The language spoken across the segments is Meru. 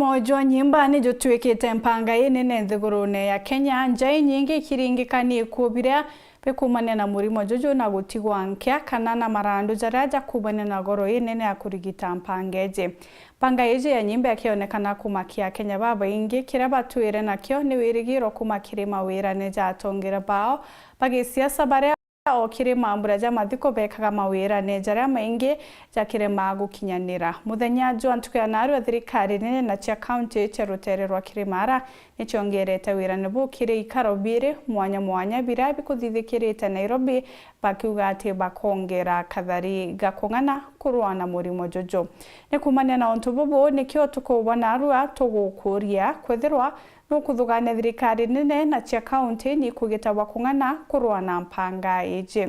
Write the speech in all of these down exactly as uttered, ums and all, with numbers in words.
Murimo jwa nyimba ni jutuikite mpanga inene nthigurune ya Kenya. Nja inyingi ikiringika ni ikuu biria bikumania na murimo juju na gutigwa nkia kana na marandu jaria jakumania na goro inene ya kurigita mpanga iji. Mpanga iji ya nyimba ikionekana kumakia Akenya babaingi. Kiria batwire nakio ni wirigiro kuma kiri mawirane ja atongeria bao ba gisiasa baria o kiri mambura ja mathiko bekaga mawirane jaria maingi jakiremaa gukinyanira. Muthenya jwa ntuku ya narua, thirikari nene na cia kaunti cia rutere rwa Kirimara niciongerete wirane buu kiri ikaro biiri mwanya mwanya biria bikuthithikirite Nairobi, bakiuga ati bakongera kathari ga kung'ana kurua na murimo juju. Ni kumania na untu bubu nikio tukuuba narua tugukuria kwithirwa nukuthugania thirikari nene na cia kaunti ni ikugita bwa kung'ana kurua na mpanga iji.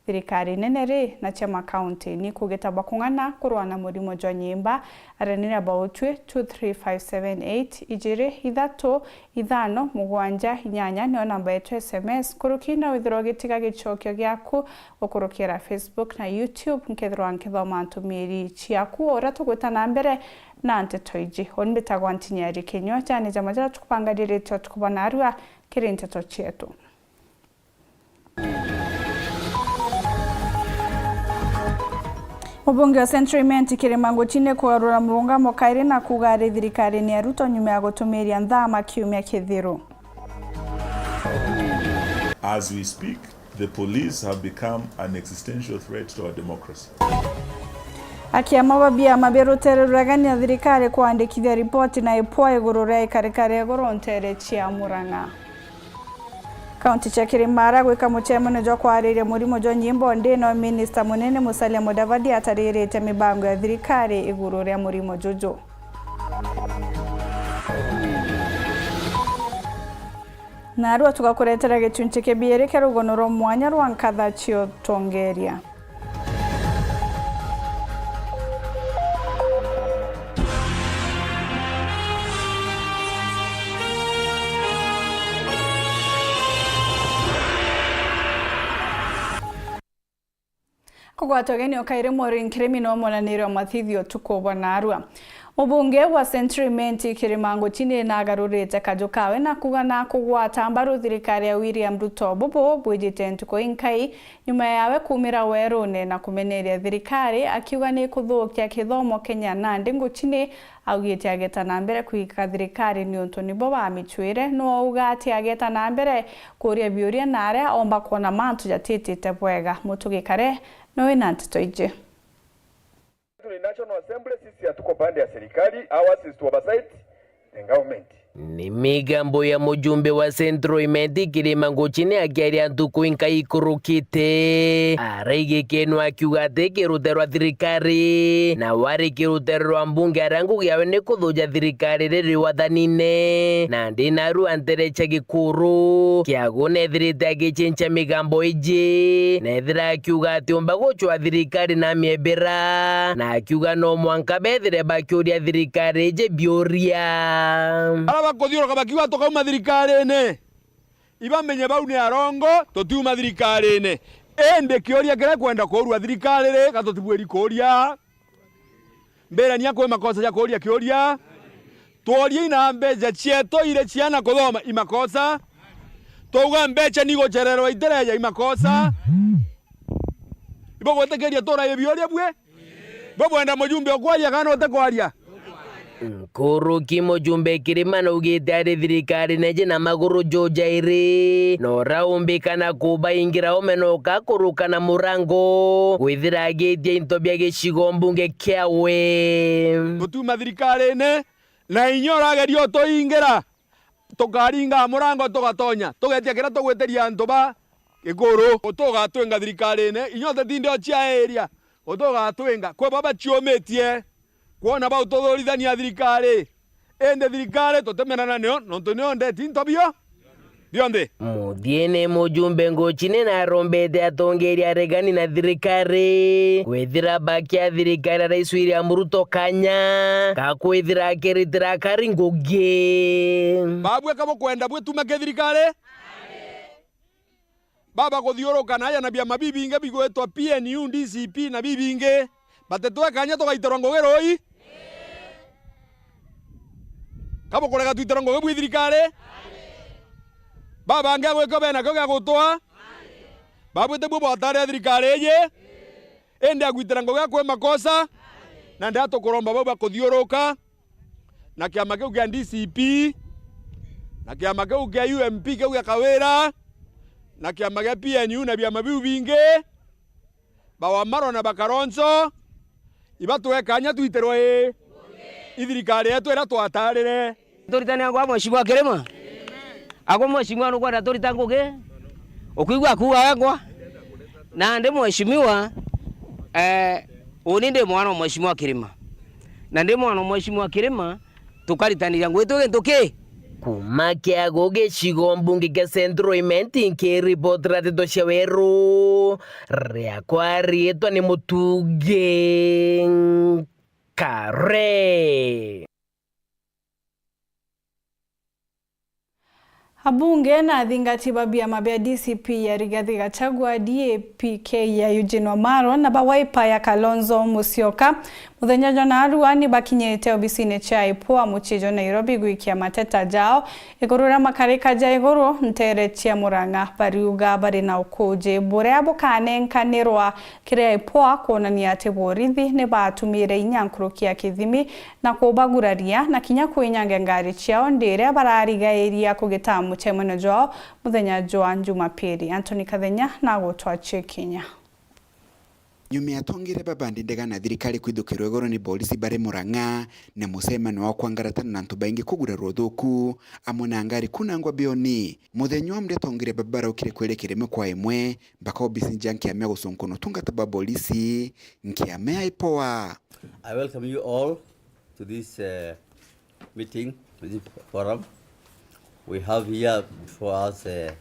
Thirikari nene ri na cia makaunti ni ikugita bwa kung'ana kurua na murimo jwa nyimba. Aranira bautwi two three five seven eight, ijiri, ithatu, ithano, mugwanja, inyanya nio namba yetu S M S. Kuruki na withirwa ugitiga gicokio giaku gukurukira Facebook na YouTube, nkethirwa nkithoma ntumiri ciaku o uria tugwita na mbere na nteto iji. Uni mbitagwa Ntinyeri Kinyua, jani jama jaria tukubanganirite utuku bwa narua kiri nteto cietu. Mubunge wa Central Imenti Kirima Nguchine kugarura murungamo kairi na kuuga ari thirikari ni ya Ruto nyuma ya gutumiria nthama kiumia kithiru. As we speak, the police have become an existential threat to our democracy. Akiama ba biama bia rutere ruregani na thirikari kwandikithia ripoti na ipwa iguru ria ikarikari iguru ntere cia Murang'a. Kaunti cia Kirimara gwika mucemanio jwa kwariria murimo jwa nyimbo ndi no minista munene Musalia Mudavadi ataririte mibango ya thirikari iguru ria murimo juju. Narua tugakuretera gicunci kia biiri kia rugono rwa mwanya rwa nkatha cia utongeria. Kugwatwa ugeni o kairi Maureen Kirimi no monanirio mathithio utuku bwa narua. Mubunge wa Central Imenti Kirima Nguchine nagarurite kaju kawe na kuuga na kugwata mbaru thirikari ya William Ruto bubu bwijite ntuku inkai nyuma yawe kuumira werune na kumeneria thirikari, akiuga ni kuthukia kithomo Kenya. Nandi Nguchine augite ageta na mbere kuika thirikari niuntu nibo bamicwire. No auga ati ageta na mbere kuuria biuria na aria omba kwona mantu jatitite bwega. Mutugi Kare no wina nteto iji. Tuli National Assembly, sisi hatuko pande ya serikali, ours is to oversight the government. Ni migambo ya mujumbe wa Central Imenti Kirima Nguchine akiaria ntuku inkai ikurukite. Araigikenu akiuga ati kirutero rwa thirikari, na wari kirutero rwa mbunge aria ngugi yawe ni kuthuja thirikari riri wathanine. Nandi narua ntere cia Gikuru, Kiagu nethirite agicinca migambo iji, nethira akiuga ati umba gucwa thirikari na miebera, na akiuga no mwanka bethire bakiuria thirikari iji biuria. Aria bakuthiuruka bakiuga tukauma thirikarine, ibamenye bau ni arongo, tutiuma thirikarine. Indi kiuria kiria kwenda kuurua thirikari ri, ga tutibwiri kuuria. Mbirania kwi makosa ja kuuria kiuria. Tworie ina mbeca cietu iri ciana kuthoma i makosa. Twauga mbeca ni gucererwa itireja i makosa. Ibugwitikiria turaie biuria bwi? Bubwenda mujumbe ukwaria kana utikwaria? Nkuruki mujumbe Kirima naugite ari thirikari neje na maguru jo jairi, na uraumbika na kubaingira ume na ukakuruka na murango, kwithira agitia into bia gicigo mbunge kiawe. Gutuma thirikarine, na inya urageria utuingira, tukaringa murango tugatonya, tugetia kiria tugwitiria antu ba Gikuru. Utugatwinga thirikarine, inya utetinde uciairia, utugatwinga. Kwi baba ciumitie. Kwona bau tuthurithania thirikari, indi thirikari tutimenana nio, nontu nio ndeti into bio bionthe. Muthiene mujumbe Nguchine narombete atongeria aregani na thirikari kwithira bakia thirikari ya Rais William Ruto kanya ka kwithira akiritira akari ngugi. Babue ka bukwenda bwituma ki thirikari? Baba kuthiuruka na aja na biama bibingi bigwitwa P N U, D C P na bibingi. Batitwe kanya tugaitirwa ngugi rui. Ka bukurega twitira ngugi bwi thirikari? Babangi agwikio benakio gia gutwa? Babwite buo bwatare thirikari iji? Indi agwitira ngugi akwi makosa? Na ndia tukuromba bau bakuthiuruka, na kiama kiu kia D C P, na kiama kiu kia U M P kiu gia Kawira, na kiama gia P N U na biama biu bingi, ba Wamalwa na ba Kalonzo, ibatwe kanya twitirwe i, i thirikari yetu iria twatarire. Turitane angwa Mheshimiwa Kirima. Agwe Mheshimiwa nukwenda turita ngugi. Ukwigua akuga wengwa. Na ndi Mheshimiwa, eh, uni ndi mwana wa Mheshimiwa Kirima. Na ndi mwana wa Mheshimiwa Kirima, tukaritanira ngugi twi gintu ki? Kuuma Kiagu gicigo mbunge kia Central Imenti, nkiripotera nteto cia Weru, riakwa riitwa ni Mutugi Nkare. Abunge na athingati ba biama bia D C P ya Rigathi Gachagua, D A P K ya Eugene Wamalwa, na ba Wiper ya Kalonzo Musyoka, muthenya jwa naarua ni bakinyite obisine cia IPOA mucii jwa Nairobi gwikia mateta jao iguru ria makarika ja iguru nteere cia Murang'a. Bariuga bari na ukuuji buria bukanenkanirwa kiri IPOA kwonania ati borithi ni baatumire inya nkuruki ya kithimi na kubaguraria na kinya kwinyange ngari ciao ndi iria bararigairia kugitaa mucemanio jwao muthenya jwa Jumapili. Anthony Kathenya na agutwachia kinya. Nyuma ya atongeria ba bandi ndega na thirikari kwithukirwa igoro ni borisi bari Murang'a na mucemanio wa kwangaratana na antu baingi kugurarwa uthuku amwe na ngari kunangwa bioni, muthenya umwe atongeria baba baraukire kwerekera imwe kwa imwe mpaka obisi ja nkiama ya gucunkuna utungata bwa borisi, nkiama ya IPOA. I welcome you all to this, uh, meeting, this forum. We have here before us, uh,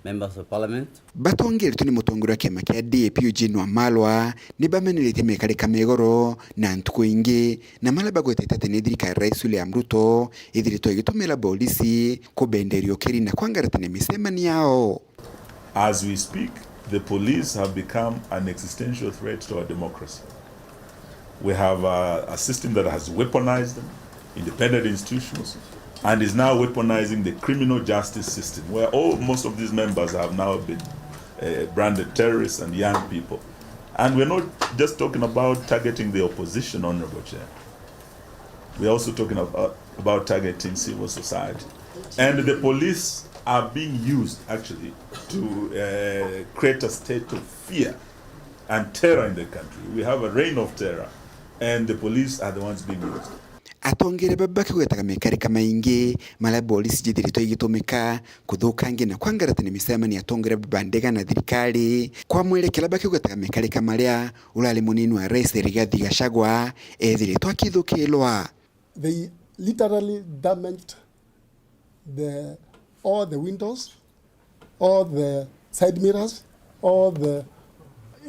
members of parliament. Batongeretwe ni mutongoria wa kiama kia D A P Eugene Wamalwa ni bameneretie mikarika migoro na ntuku ingi na maria bagwetete ati ni thirikari ya Rais William Ruto ithiritwe igitumira borisi kubenderia ukiri na kwangaratania micemanio yao. As we speak, the police have become an existential threat to our democracy. We have a, a system that has weaponized independent institutions and is now weaponizing the criminal justice system, where all, most of these members have now been, uh, branded terrorists and young people. And we're not just talking about targeting the opposition, Honorable Chair. We are also talking about, about targeting civil society. And the police are being used, actually, to, uh, create a state of fear and terror in the country. We have a reign of terror, and the police are the ones being used. Atongeria baba bakigwetaga mikarika maingi maria borisi jithiritwe igitumika kuthukangia na kwangaratania micemanio ya atongeria baba ndega na thirikari, kwa mwerekera bakigwetaga mikarika maria urari munini wa Rais Rigathi Gachagua ethiritwe akithukirwa. They literally damaged the, all the windows, all the side mirrors, all the,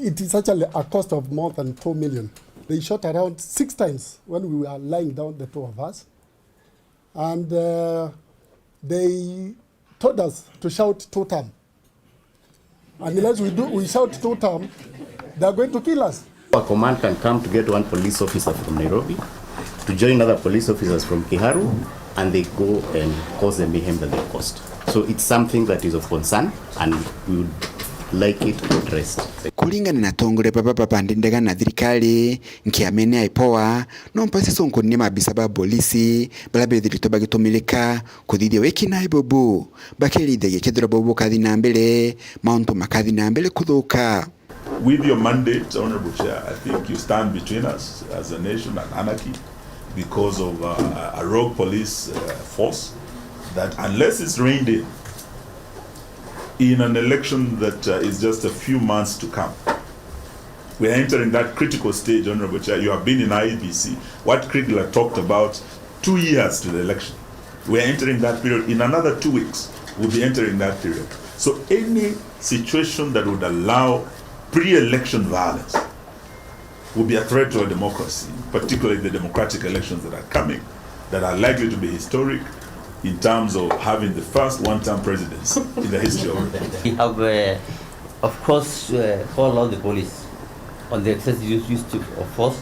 it is actually a cost of more than two million. They shot around six times when we were lying down, the two of us. And, uh, they told us to shout two term. Unless we do, we shout two term, they are going to kill us. A command can come to get one police officer from Nairobi to join other police officers from Kiharu, and they go and cause the mayhem that they caused. So it's something that is of concern, and we would like it addressed. Kuringana na atongoria baba ba bandi ndega na thirikari, nkiamene ya IPOA, no mpasi cunkuni ni maabisa ba polisi baria bethiritwe bagitumirika kuthithia wiki nai bubu, bakirithagia kethira bau bukathi na mbere, mauntu makathi na mbere kuthuka. With your mandate, Honorable Chair, I think you stand between us as a nation and anarchy because of, uh, a rogue police, uh, force that, unless it's reined in, in an election that, uh, is just a few months to come, we are entering that critical stage, Honorable Chair. You have been in I E B C. What Kriegler talked about two years to the election. We are entering that period. In another two weeks, we'll be entering that period. So any situation that would allow pre-election violence will be a threat to our democracy, particularly the democratic elections that are coming, that are likely to be historic in terms of having the first one-term presidency in the history of it. We have, uh, of course, uh, called out the police on the excessive use, use of force.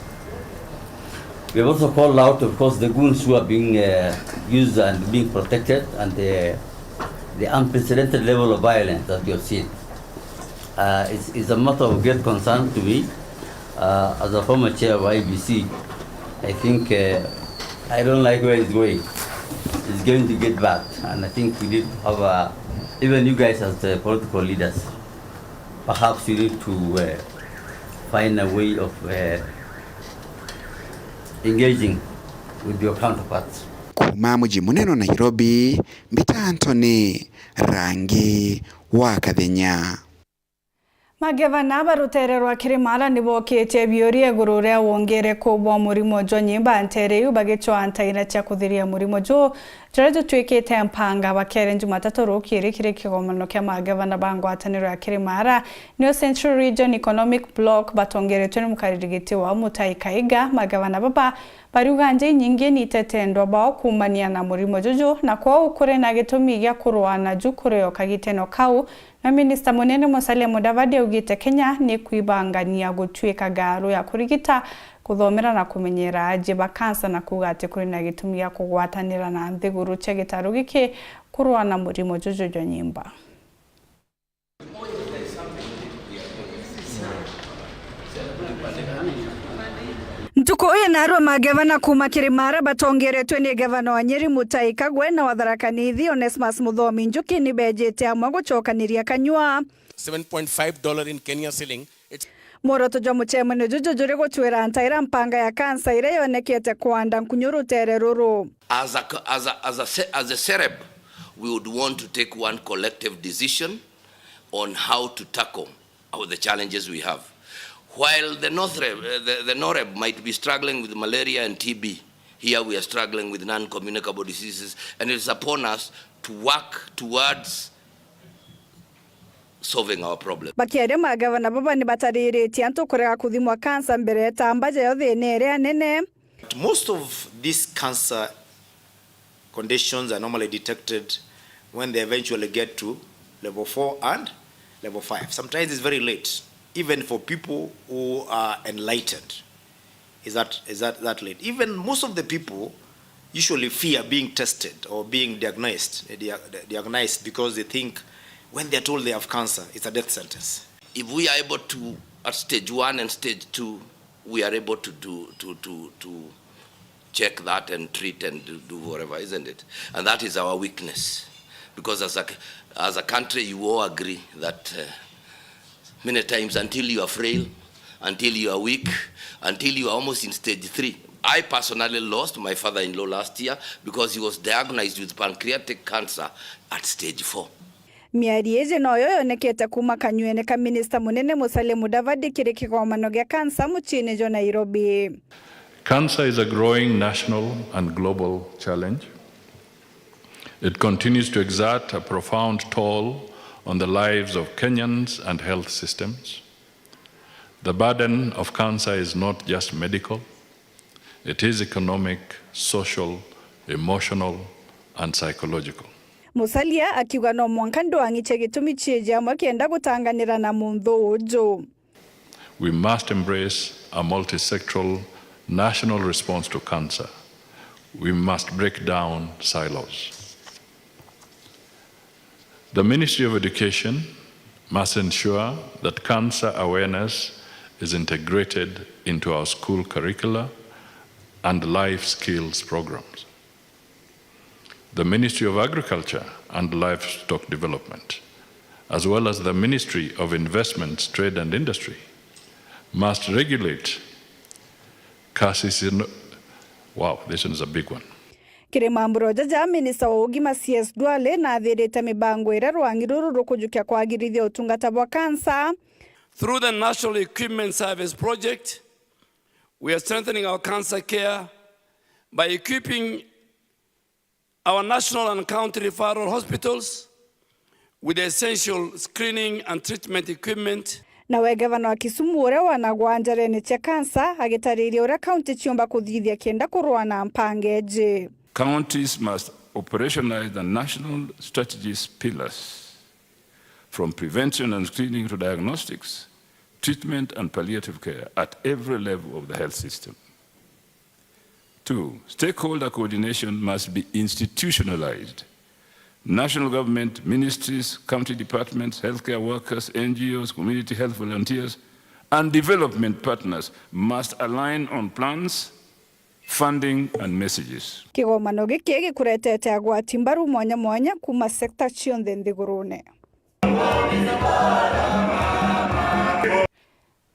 We have also called out, of course, the goons who are being, uh, used and being protected, and the, the unprecedented level of violence that we have seen. Uh, it's, it's a matter of great concern to me. Uh, as a former chair of I B C, I think, uh, I don't like where it's going. It's going to get bad, and I think we need to have a, even you guys as the political leaders, perhaps you need to, uh, find a way of, uh, engaging with your counterparts. Kuuma muji munene wa Nairobi, mbita Anthony Rangi wa Kathenya. Magavana ba ruteere rwa Kirimara ni bookitie biuria iguru ria wongereku bwa murimo jwa nyimba nteere iu, bagicwaa ntaira cia kuthiria murimo juu, juria jutwikite mpanga. Bakiaria Jumatatu rukiri kiri kigomano kia magavana ba ngwataniro ya Kirimara, niyo Central Region Economic Bloc, batongeretwe ni mukariri giti wao Mutahi Kahiga. Magavana baba bariuga nja inyingi ni itetendwa bao kuumania na murimo juju, na kwou kuri na gitumi gia kurwaa naju kurio kagiteno kau, na minista munene Musalia Mudavadi augite Kenya ni kwibangania gutwika ngaaru ya kurigita, kuthomera na kumenyera aajie ba kansa, na kuuga ati kuri na gitumi gia kugwatanira na nthiguru cia gitaru giki kurwaa na murimo juju jwa nyimba. Ntuku ii narua magavana kuuma Kirimara batongeretwe ni gavana wa Nyeri Mutahi Kagwe na wa Tharaka Nithi Onesmus Muthomi Njuki ni beejite amwe gucokaniria kanyua. Seven point five dollar in Kenya shilling. It's Mworoto jwa mucemanio juju juri gucwira ntaira mpanga ya kansa iria yonekete kwanda nkunyu ruteere ruru. As a, as a, as a, ce- as a Cereb, we would want to take one collective decision on how to tackle our, the challenges we have. While the North Reb, uh, the, the Noreb might be struggling with malaria and T B, here we are struggling with non-communicable diseases, and it's upon us to work towards solving our problem. Bakiaria magavana baba ni batariritie antu kurega kuthimwa kansa mbere etamba jayo thina iria nene. Most of these cancer conditions are normally detected when they eventually get to level four and level five. Sometimes it's very late, even for people who are enlightened. Is that, is that, that late? Even most of the people usually fear being tested or being diagnosed, eh, dia- diagnosed because they think when they're told they have cancer, it's a death sentence. If we are able to, at stage one and stage two, we are able to do, to, to, to check that and treat and do, do whatever, isn't it? And that is our weakness. Because as a, as a country, you all agree that, uh, many times until you are frail, until you are weak, until you are almost in stage three. I personally lost my father-in-law last year because he was diagnosed with pancreatic cancer at stage four. Miario iji noyo yonekete kuuma kanyuene ka minista munene Musalia Mudavadi kiri kigomano gia kansa muciini jwa Nairobi. Cancer is a growing national and global challenge. It continues to exert a profound toll on the lives of Kenyans and health systems. The burden of cancer is not just medical, it is economic, social, emotional, and psychological. Musalia akiuga no mwanka ndwang'iche gitumi ciiji amwe kienda gutanganira na munthu uju. We must embrace a multisectoral national response to cancer. We must break down silos. The Ministry of Education must ensure that cancer awareness is integrated into our school curricula and life skills programs. The Ministry of Agriculture and Livestock Development, as well as the Ministry of Investments, Trade and Industry, must regulate carcinogen. Wow, this one is a big one. Kiri mambura jaja, minista wa ugima C S Duale nathirite mibango iria rwang'i ruru rukujukia kwagirithia utungata bwa kansa. Through the National Equipment Service Project, we are strengthening our cancer care by equipping our national and county referral hospitals with essential screening and treatment equipment. Nawe gavana wa Kisumu, uria wanagwa njarene cia kansa, agitariria uria kaunti ciumba kuthithia kenda kurua na mpanga iji. Counties must operationalize the national strategies pillars, from prevention and screening to diagnostics, treatment and palliative care at every level of the health system. Two, stakeholder coordination must be institutionalized. National government, ministries, county departments, healthcare workers, N G Os, community health volunteers, and development partners must align on plans, funding and messages. Kigomano giki gikuretete agwati mbaru mwanya mwanya kuuma sekta cionthe nthigurune.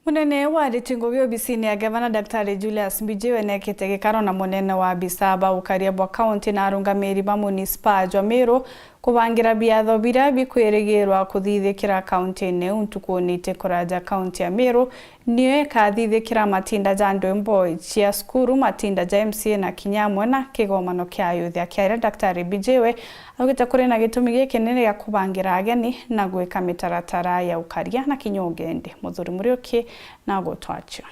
Munene wa ariti ngugi obisine ya gavana, Daktari Julius Mbijiwe, neekite gikaro na munene wa abisa ba ukaria bwa kaunti na arungamiri ba munisipa jwa Meru kubangira biatho biria bikwirigirwa kuthithikira kauntine iu ntukune itikuraja. Kaunti ya Meru niyo ikathithikira matinda ja ndwimbo cia cukuru, matinda ja M C A na kinya amwe na kigomano kia ayuthi. Akiaria, Daktari Mbijiwe augite kuri na gitumi gikinene gia kubangira ageni na gwika mitaratara ya ukaria na kinya ugendi. Muthuri Muriuki na gutwacio.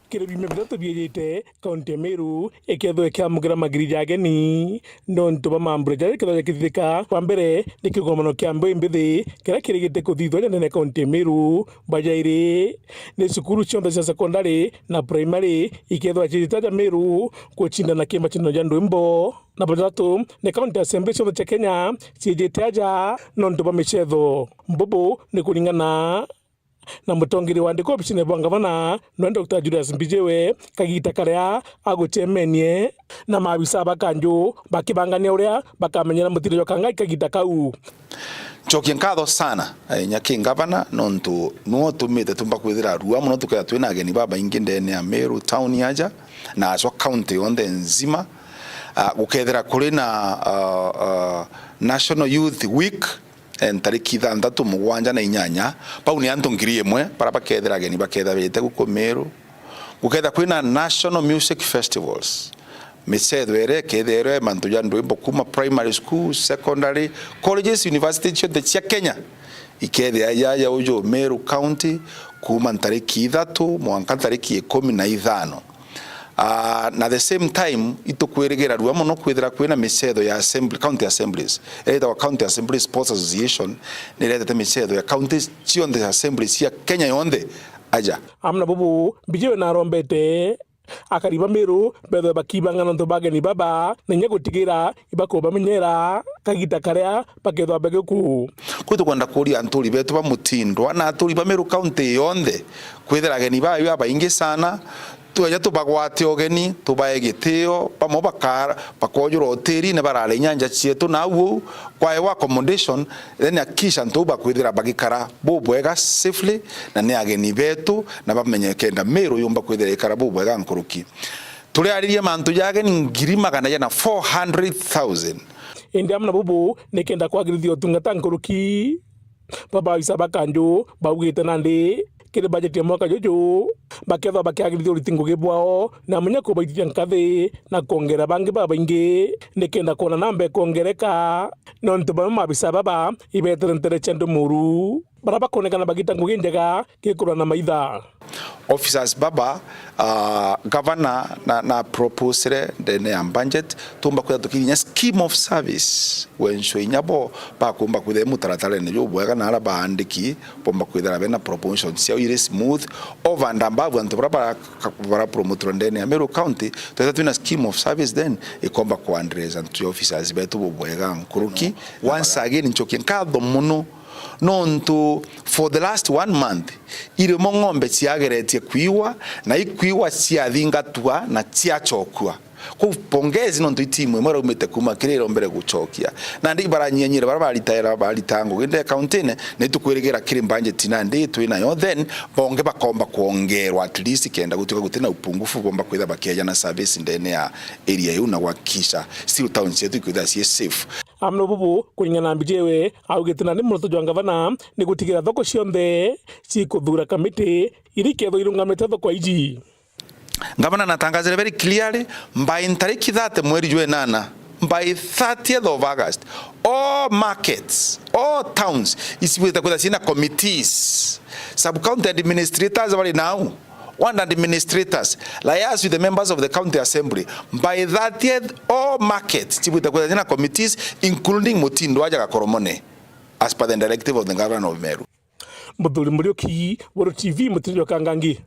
Kiri biumia bithatu biijite, kaunti ya Meru ikethirwa ikiamugira magiri ja ageni nontu bwa mambura jaria jakethirwa jakithithika. Kwa mbere, ni kigomano kia mbui mbithi kiria kirigite kuthithwa ja ndene ya kaunti ya Meru. Bwa jairi, ni cukuru cionthe cia sekondari na primary ikethirwa ciijite aja Meru gucindana kimacindano ja ndwimbo. Na bwa jatatu, ni county assembly cionthe cia Kenya ciijite aja nontu bwa micetho. Bubu ni kuringana na mutongeri wa andiki obisine bwa ngavana, nwe Doctor Julius Mbijiwe, kagita karia agucemenie na maabisa ba kanju bakibangania uria bakamenyera mutindo jwa Kangai kagita kau. Ncokie nkatho sana, eh, inya ki ngavana, nontu nwe utumite tumba kwithira rua mono, tukethira twina ageni babaingi ndene ya Meru town aja, na acwa county yonthe nzima. Ah, gukethira kuri na, ah, ah, National Youth Week, eh, ntariki ithanthatu, mugwanja na inyanya, bau ni antu ngiri imwe baria bakethira ageni baketha bete guku Meru. Gukethira kwina National Music Festivals, micetho iria ikethirwa mantu ja ndwimbo kuma primary school, secondary, colleges, university cionthe cia Kenya ikethia yaja uju Meru County kuma ntariki ithatu mwanka ntariki ikumi na ithano. Ah, na the same time, itukwirigira rua mono kwithira kwina micetho ya assembly, county assemblies. Iria itagwa County Assemblies Sports Association, niretete micetho ya counties cionthe, assemblies cia Kenya yonthe aja. Amwe na bubu, Mbijiwe narombete akari ba Meru bethwe bakibanga nontu bageni baba, na inya gutigira ibakubamenyera kagita karia bakethwa bagikuu. Kwi tukwenda kuuria aturi betu ba Mutindwa na aturi ba Meru County yonthe kwithira ageni bayo abaingi sana, tweja tubagwate ugeni, tubae gitio, bamwe bakara-, bakojura hotelini barare inyanja cietu, na au uu kwaewa accommodation, then hakikisha antu au bakwithira bagikara bubwega safely, na ni ageni betu, na bamenye kenda Meru yumba kwithira ikara bubwega nkuruki. Turiaririe mantu ja ageni ngiri magana jana, four hundred thousand. Indi amwe na bubu, ni kenda kwagirithia utungata nkuruki, baba baisa ba kanju baugite nandi kiri bajeti ya mwaka juju, bakethwa bakiagirithia uriti ngugi bwao, na munya kubaitithia nkathi na kwongera bangi babaingi, ni kenda kwona namba ikwongereka, nontu bamwe maabisa baba ibetere ntere cia ndu muru. Baria bakonekana bagita ngugi njega gikurwa na maitha. Officers baba, ah, gavana na, na proposire ndene ya budget, tumba kwithira tukinya scheme of service, wenswe inya bo bakumba kwithira mutaratarene jubwega, na aria baandiki bomba kwithira bena promotions ciao iri smooth, over and above antu baria bara-, bara promoterwa ndene ya Meru County, twethira twina scheme of service, then ikomba ku address antu officers betu bubwega nkuruki. Once again, ncokie nkatho muno nontu for the last one month, irimo ng'ombe ciageretie kwiwa, na ikwiwa ciathingatwa na ciacokua. Kwou pongezi nontu i timu imwe iraumite kuma kiri irombere gucokia. Nandi ibaranyianyire baria baritaira, baritaga ngugi nde kauntine, na itukwirigira kiri budget nandi twinayo, then bonge bakomba kwongerwa at least kenda gutuika gutina upungufu, bomba kwithira bakieja na service ndene ya area iu na kuhakikisha still towns cietu ikwithira cii safe. Amwe bubu, kuringana na Mbijiwe, augite nandi muoroto jwa ngavana ni gutigira thoko cionthe cikuthuura kamiti iria ikethwa irungamite thoko iji. Ngavana natangazire very clearly, by ntariki thirty mweri jwa inana, by thirtieth of August, all markets, all towns, icibwite kwithira ciina committees, sub-county administrators bari nau, ward administrators, liaise with the members of the county assembly. By thirtieth, all markets cibwite kwithira ciina committees, including Mutindwa aja Gakoromone, as per the directive of the governor of Meru. Muthuri Muriuki, Weru T V, Mutindwa Kangangi.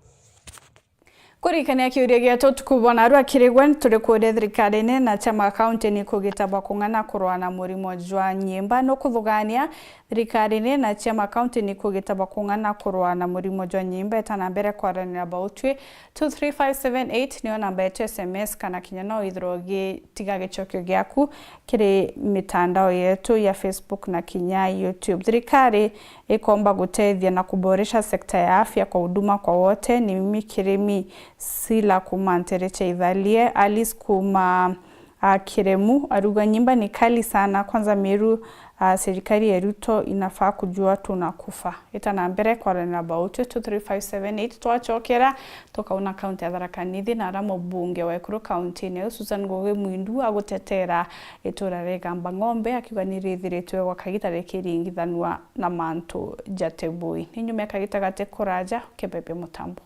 Kurikania kiuria gietu tuku bwa narua kiri gwe, turi kuria thirikari nene na ciama kaunti ni kugita bwa kung'ana kurwa na murimo jwa nyimba. Nukuthugania thirikari nene na ciama kaunti ni kugita bwa kung'ana kurwa na murimo jwa nyimba? Eta na mbere kwaranira bautwi. Two three five seven eight niyo namba yetu S M S, kana kinya no withirwe ugitiga gicokio giaku kiri mitandao yetu ya Facebook na kinya YouTube. Thirikari ikomba gutethia na kuboresha sekta ya afya kwa huduma kwa wote. Ni mimi Kirimi Sila kuma Ntereche Ithalie. Alice kuma, ah, Kiremu aruga, "Nyimba ni kali sana, kwanza Meru, ah, serikali ya Ruto inafaa kujua tunakufa." Ita na mbere kwaranira about two three five seven eight. Twachokera tukauna kaunti ya Tharaka Nithi na ara mubunge wa ekuru kaunti-ini iu Susan Ngugi Mwindu agutetera itura ria Igamba Ng'ombe, akiuga ni rithiritwe gwa kagita rikiringithanua na mantu ja Tebui. Ni nyuma ya kagita gati kuraja, Kebebe Mutambo.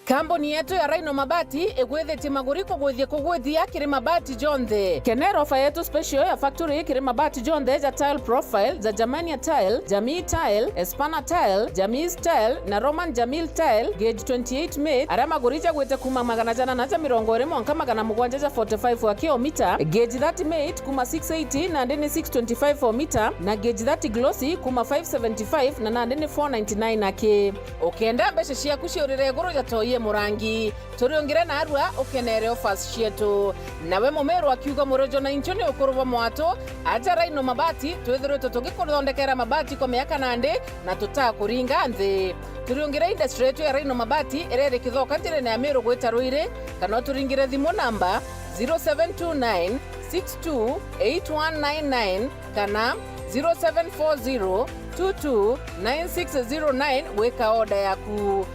Kambuni yetu ya Rhino Mabati igwithitie maguri kugwithia kugwithia kiri mabati jonthe. Kenera ofa yetu special ya factory kiri mabati jonthe ja tile profile, ja Germania tile, Jamii tile, Espana tile, Jamii tile na Roman Jamil tile, gauge twenty-eight made, aria maguri jagwite kuma magana jana na ja mirongo iri mwanka magana mugwanja ja forty-five wa kilomita, gauge thirty made kuma six eighty nandi ni six twenty-five o mita, na gauge thirty glossy kuma five seventy-five na nandi ni four ninety-nine aki. Ukenda mbeca ciaku ciurire iguru jatoyie murangi, turiungire narua ukenere offers cietu. Nawe mumeru akiuga, "Murojo na inchu ni ukuru bwa mwatu, aja Rhino Mabati, twithiritwe tugikuthondekera mabati kwa miaka nandi na tutakuringa nthi." Turiungire industry yetu ya Rhino Mabati iria iri Kithoka njirene ya Meru gwita Ruiri, kana uturingire thimu namba zero seven two nine six two eight one nine nine kana zero seven four zero two two nine six zero nine gwika order yaku.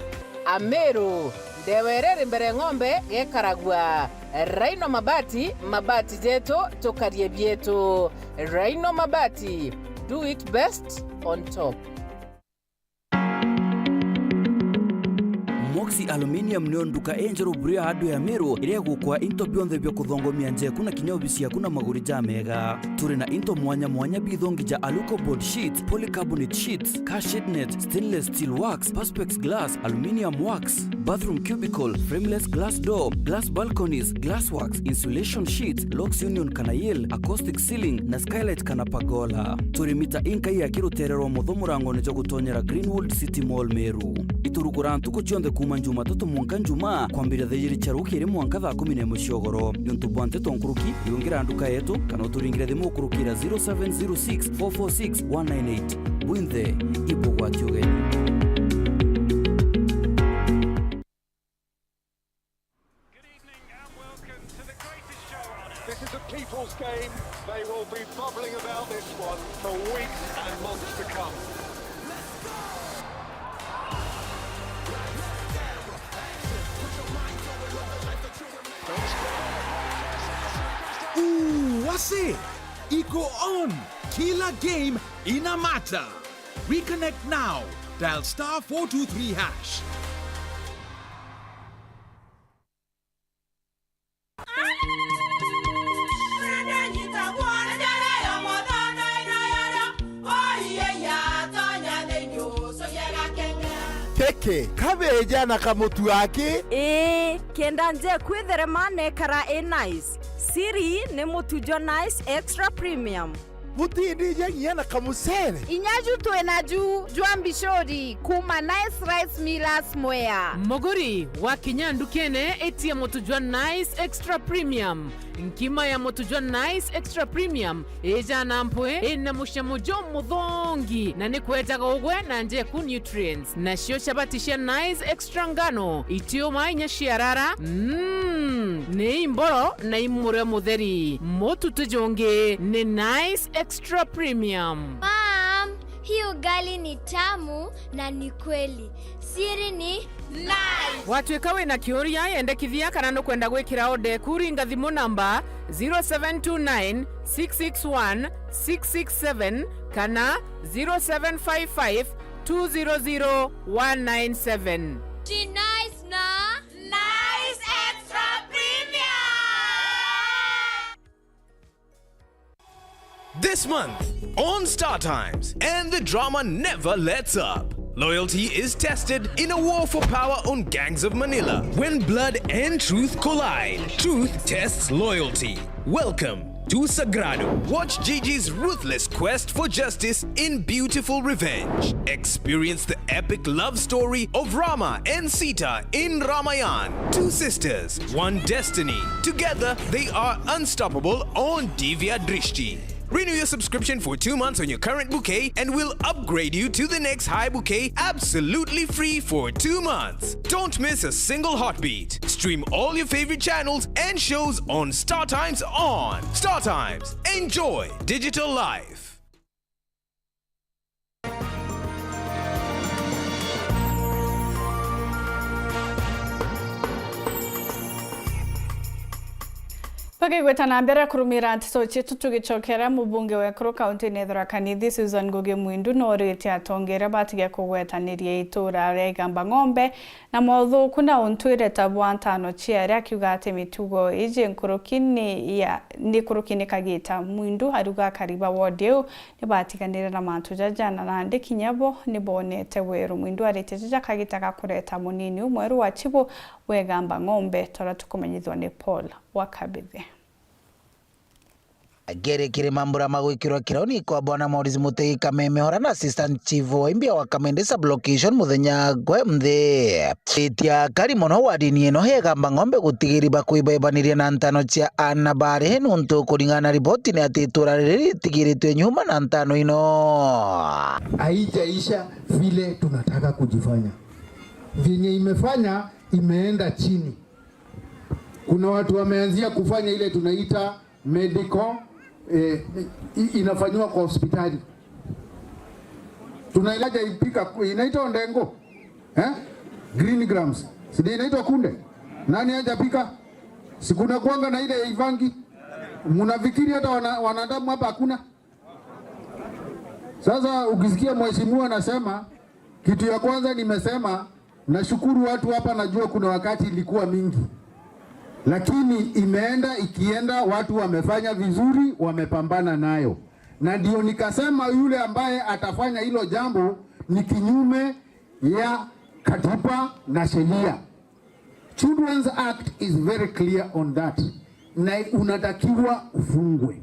Ameru, ndewa iria iri mbere ng'ombe gekaragua. Rhino Mabati, mabati jetu, tukarie bietu. Rhino Mabati, do it best on top. Moxie Aluminium niyo nduka injeru buru ya andu ya Meru iria igukwa into bionthe bia kuthongomia njeku na kinya obici yaku na maguri jamega. Turi na into mwanya mwanya bithongi ja Aluco board sheets, polycarbonate sheets, car shade net, stainless steel wax, perspex glass, aluminium wax, bathroom cubicle, frameless glass door, glass balconies, glass works, insulation sheets, locks union kana yale, acoustic ceiling na skylight kana pergola. Turi mita inkai ya kirutere rwa mutho murangone jwa gutonyera Greenwood City Mall Meru. Iturugura ntuku cionthe kuuma Jumatatu mwanka Njumaa, kwambiria thaa ijiri cia rukiri mwanka thaa kumi na imwe cia ugoro. Niuntu bwa nteto nkuruki, riungira nduka yetu, kana uturingire thimu ukurukira zero seven zero six four four six one nine eight. Bwinthe, ibugwati ugeni. Good evening and welcome to the greatest show on earth. This is a people's game. They will be bubbling about this one for weeks and months to come. Ooh, what's it? Iko on. Kila game ina matter. Reconnect now. Dial star four two three hash. Keke, kabeja na kamutu aki. Ii, kenda nje kwitherema nekara i nice. Siri ni mutu jwa Nice Extra Premium. Butindija nginya na kamucere. Inya ju twi naju jwa mbicuri kuma Nice Rice Millers Mwea. Muguri, wakinya ndukene, itia mutu jwa Nice Extra Premium. Nkima ya mutu jwa Nice Extra Premium ijana mpwi, ina mucamo jumuthongi, na ni kwejaga ugwe na njeku nutrients. Nacio chabati cia Nice Extra Ngano itiuma inya ciarara, mm, ni imboro na imurio mutheri. Mutu ti jungi ni Nice Extra Premium. Mom, hii ugali ni tamu na ni kweli. Siri ni Nice. Watwika wina kiuria, yendekithia kana nukwenda gwikira order eku, ringa thimu namba zero seven two nine six six one six six seven kana zero seven five five two zero zero one nine seven. She nice na Nice Extra Premium. This month on Star Times, and the drama never lets up. Loyalty is tested in a war for power on Gangs of Manila. When blood and truth collide, truth tests loyalty. Welcome to Sagrado. Watch Gigi's ruthless quest for justice in beautiful revenge. Experience the epic love story of Rama and Sita in Ramayan. Two sisters, one destiny. Together, they are unstoppable on Divya Drishti. Renew your subscription for two months on your current bouquet, and we'll upgrade you to the next high bouquet absolutely free for two months. Don't miss a single heartbeat. Stream all your favorite channels and shows on Star Times on Star Times. Enjoy digital life. Tugigweta na mbere kurumira nteto cietu, tugicokera mubunge wa ekuru kaunti-ini ya Tharaka Nithi, Susan Ngugi Mwindu, nooritie atongeria batige kugwetaniria itura ria Igamba Ng'ombe na mothuku na untwire ta bwa ntano ciaria, akiuga ati mitugo iji nkuruki ni ya, ni nkuruki ni kagita. Mwindu ariuga akari ba ward iu ni baatiganire na mantu jaja, na nandi kinya bo ni boonete weru. Mwindu aritie jaja kagita ga kureta munini umweru wa chibu wa Igamba Ng'ombe, ta uria tukumenyithua ni Paul wa Kabithi. Akiri kiri mambura ma gwikirwa kirauni kwa Bwana Maurice Mutei Kameme, ora na Assistant Chief wa Imbia wa Kamende Sub-Location muthenya gwe mthi. Itia kari mono wardini ino ya Igamba Ng'ombe gutigiri ba kuibaibaniria na ntano cia ana bare, nuntu kuringana na riboti ni ati itura riri ritigiritwe nyuma na ntano ino. Haijaisha vile tunataka kujifanya. Vyenye imefanya, imeenda chini. Kuna watu wameanzia kufanya ile tunaita medical, eh, i-, inafanyiwa kwa hospitali. Tunailaja ipika ku-, inaitwa ndengu, eh? Green grams. Si ndio inaitwa kunde? Nani hajapika? Si kuna kuanga na ile ivangi? Mnafikiri hata wana-, wanadamu hapa hakuna? Sasa ukisikia mheshimiwa anasema, kitu ya kwanza nimesema, nashukuru watu hapa, najua kuna wakati ilikuwa mingi, lakini imeenda ikienda, watu wamefanya vizuri, wamepambana nayo, na ndio nikasema yule ambaye atafanya hilo jambo ni kinyume ya katiba na sheria. Children's Act is very clear on that, na unatakiwa ufungwe.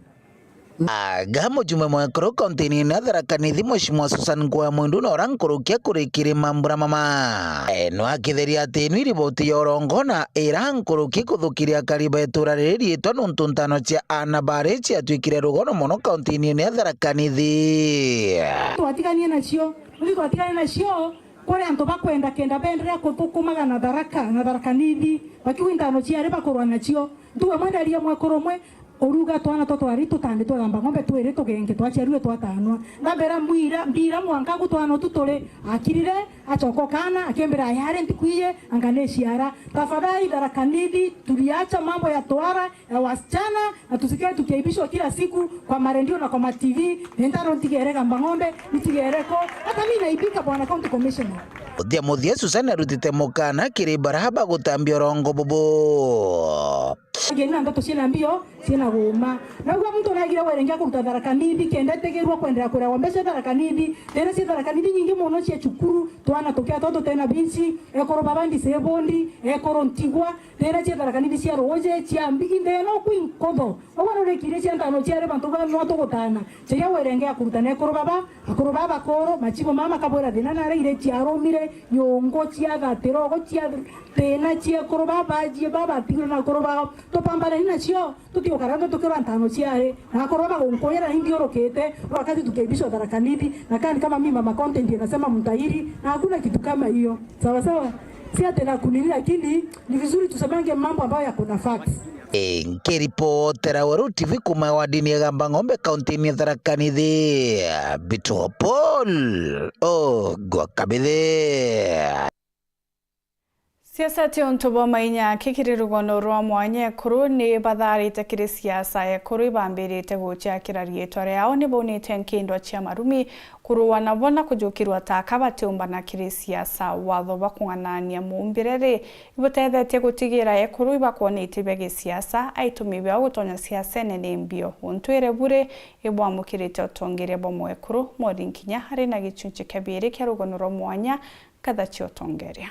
Aga mujumbe mwekuru kaunti-ini ya Tharaka Nithi, Mheshimiwa Susan Ngugi Mwindu, na ura nkuruki akurikiri mambura mama. E, no akitheria ati ino iriboti ya urongo na ira nkuruki kuthukiria akari ba itura riri riitwa, nuntu ntano cia ana bare ciatwikire rugono mono kaunti-ini ya Tharaka Nithi. Twatiganie nacio, twatiganie nacio. Kuri antu bakwenda kenda beenderea kuthukumaga na Tharaka, na Tharaka Nithi, bakiuga intano ciari bakurwa nacio. Ntuwe mwenderia mwekuru umwe, uruga twana twa twari tutandi twa Igamba Ng'ombe twiri tugenge twaciarue twatanwa. Ndambira mbira, mbira mwanka agu twana utu turi, akirire, acoka ukana, akimbira, "Yari ntiku ii, anga ni ciara." Tafadhali Tharaka Nithi, tuliacha mambo ya tohara ya wasichana, na tusikae tukiaibishwa kila siku kwa marendio na kwa ma T V. Ni ntano ntigere Igamba Ng'ombe, nitigere ko. Hata mimi naibika, bwana County Commissioner. Muthia muthia, Susan arutite mukana kiri bara bagutambia urongo bubu. Ngeni na ndeto ciina mbio, ciina guuma. Naugua muntu naigire werenge kuruta Tharaka Nithi, kenda etegerwa kwenderea kurewa mbeca Tharaka Nithi. Tena cia Tharaka Nithi nyingi mono cia cukuru, twana tukia twa tutena binci, ekuru baba disabled, ekuru ntigwa, Riria cia Tharaka Nithi cia ruuji, cia mbi, inthe no kwi nkutho. Ugwe nurikirie cia ntano ciari bantu ba no tugutana. Ciria werenge ya kurutana ekuru baba, akuru baba bakuru, machibo mama kabwira thina nara ire ciarumire, nyungu cia thatira, ugu cia thina cia ekuru baba, bajie baba tigire na akuru bao. Tupambane nacio, tutiukara ndu tukirwa ntano ciari. Na akuru baba gunkuira inthiurukite, wakati tukibishwa Tharaka Nithi, na kani kama mimi mama content inasema mtahiri, na hakuna kitu kama hiyo. Sawa sawa? Si ati na kunini, lakini ni vizuri tusemange mambo ambayo yako na facts. E, nkiripotera Weru T V kuma wardini ya Igamba Ng'ombe, kaunti-ini ya Tharaka Nithi, Bito Paul Ogwa Kabithi. Siasa ti untu bwa mainya, ki kiri rugono rwa mwanya ekuru ni batharite kiri siasa. Ekuru ibambirite guciakira riitwa riao, ni baunite nkindwa cia marumi kurua nabo na kujukirwa ta aka batiumbana kiri siasa. Watho bwa kung'anania muumbire ri, ibutethetie gutigira ekuru ibakwona iti bia gisiasa, aitumi bao gutonya siasene ni mbio. Untu iri buri ibwamukirite utongeria bwa mwekuru, Mori Nkinya ari na gichunchi kia biiri kia rugono rwa mwanya, nkatha cia utongeria.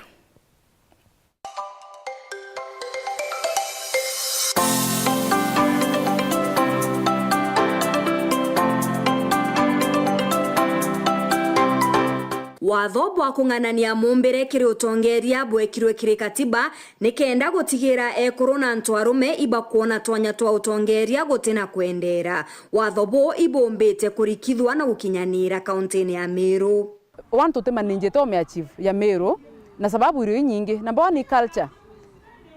Watho bwa kung'anania muumbire kiri utongeria bwekirwe kiri katiba nikenda gutigira ekuru na antu arume ibakwona twanya twa utongeria guti na kwendeera. Watho buu ibumbite kurikithwa na gukinyanira kauntine ya Meru. One, tutimanijite umeachieve ya Meru na sababu irio inyingi. Number one ni culture.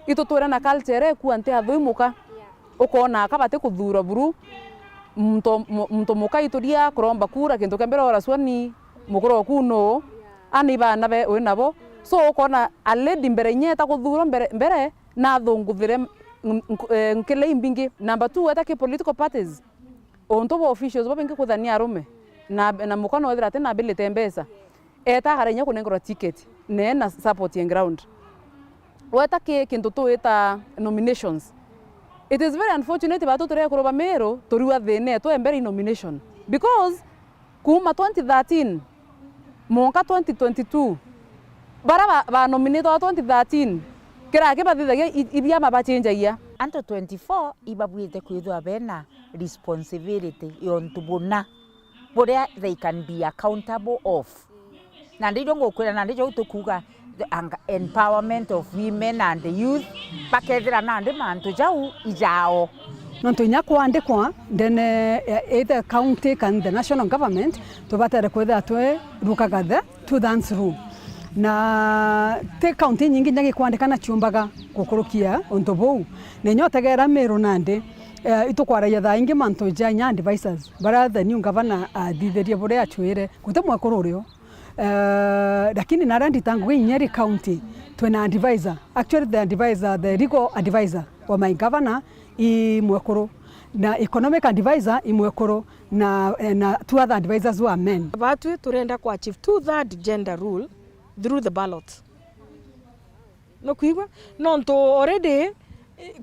Itutwire na culture iria ikua nti athui muka. Ukona aka bati kuthuura buru. Muntu, mu-, muntu muka ituria kuromba kura, kintu kia mbere orasua ni mukuru oku nuu? Ani baana be wi nabo? So ukona a lady mbere inya eta kuthuurwa mbere, mbere nathunguthire nk-, nk-, eh, nkile imbingi. Number two, weta ki political parties. Untu bwa officials bo bingi kwithira ni arume, na, na muka no ethira ati na ability mbeca, eta akara inya kunengerwa ticket, ne na support ya ground. Weta ki kintu tuita nominations. It is very unfortunate, batu turi ekuru ba Meru, turiwa thina etu e mbere i nomination. Because kuuma twenty thirteen, mwanka twenty twenty-two, bara ba, ba nominate wa twenty thirteen, kiraki bathithagia i, ithiama bachenjagia. Antu twenty-four ibabwite kwithwa bena responsibility yontu buna buria they can be accountable of. Nandi irio ngukwira, nandi jau tukuga the anga-, empowerment of women and youth, bakethira nandi mantu jau ijao. Nontu inya kwandikwa ndene ya either county kana the national government, tubatere kwithira twi rukaga the two thirds rule. Na ti county inyingi inya gikwandikana ciumbaga gukurukia untu buu. Na inya utegera Meru nandi, eh, itukwaragia thaa ingi mantu ja inya advisors, baria the new governor athithirie buria acwire. Guti mwekuru urio. Eh, lakini naria ndita ngugi inya ri county, twina advisor. Actually, the advisor, the legal advisor wa my governor i mwekuru, na economic advisor i mwekuru, na, eh, na two other advisors who are men. Batwi turenda ku achieve two third gender rule through the ballot. Nukwigua? Nontu already, eh,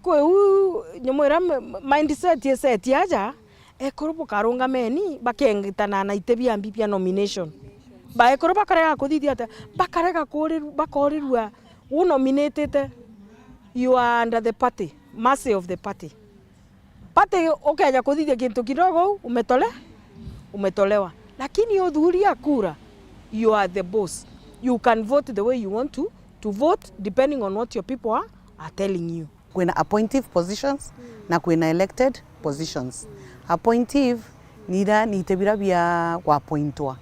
kwi u nyamu iria m-, m-, mindset i set aja, ekuru bukarungameni, bakengitana na ite bia mbi bia nomination. Baekuru bakarega kuthithia atia? Bakarega kuriru-, bakorirua, u nominatite, you are under the party, mercy of the party. Party ukeja kuthithia kintu kidogo u, umetole-, umetolewa. Lakini uthuria kura, you are the boss. You can vote the way you want to, to vote depending on what your people are, are telling you. Kwina appointive positions na kwina elected positions. Appointive ni ira ni ite bira bia gwapointwa.